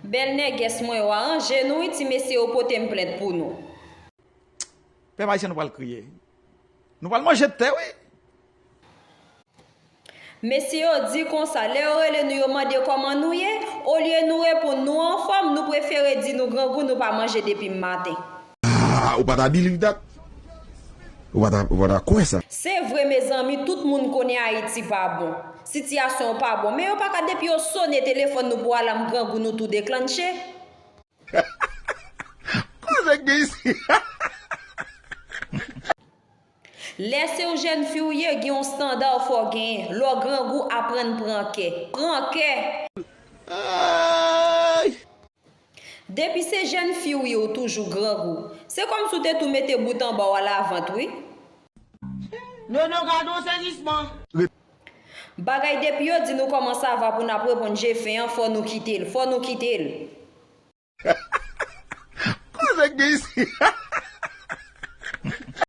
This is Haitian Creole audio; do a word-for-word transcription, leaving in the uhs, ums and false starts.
Bèl nègès mwen, yo aranje nou wi, ti mesye yo pote m plent pou nou. Pèp ayisyen, nou pral kriye. Nou pral manje tè wi. Mesye yo di konsa, lè yo rele nou yo mande kòman nou ye, olye nou reponn nou anfòm, nou prefere di nou grangou, nou pa manje depi maten. Ah, ou pa ta believe that. Ou pa ta, ou pa ta kwè sa. Se vre mezanmi, tout moun konnen Ayiti pa bon. Sitiyasyon an pa bon, men yo pa ka depi yo sone telefòn nou pou alam grangou nou tou deklanche. Koze k gen isi? Lè se yon jèn fi w ye, gen yon standard fò genyen. Lè w grangou, aprann pran kè. Pran kè! Ay! Depi se jèn fi w ye, w toujou grangou. Se kòmsi w te tou mete bout anba w alavant wi. Nono, gade yon sezisman. Bagay depi yo di nou kòman sa va pou n ap reponn je fen an, fò nou kite l, fò nou kite l. Koze k gen isi?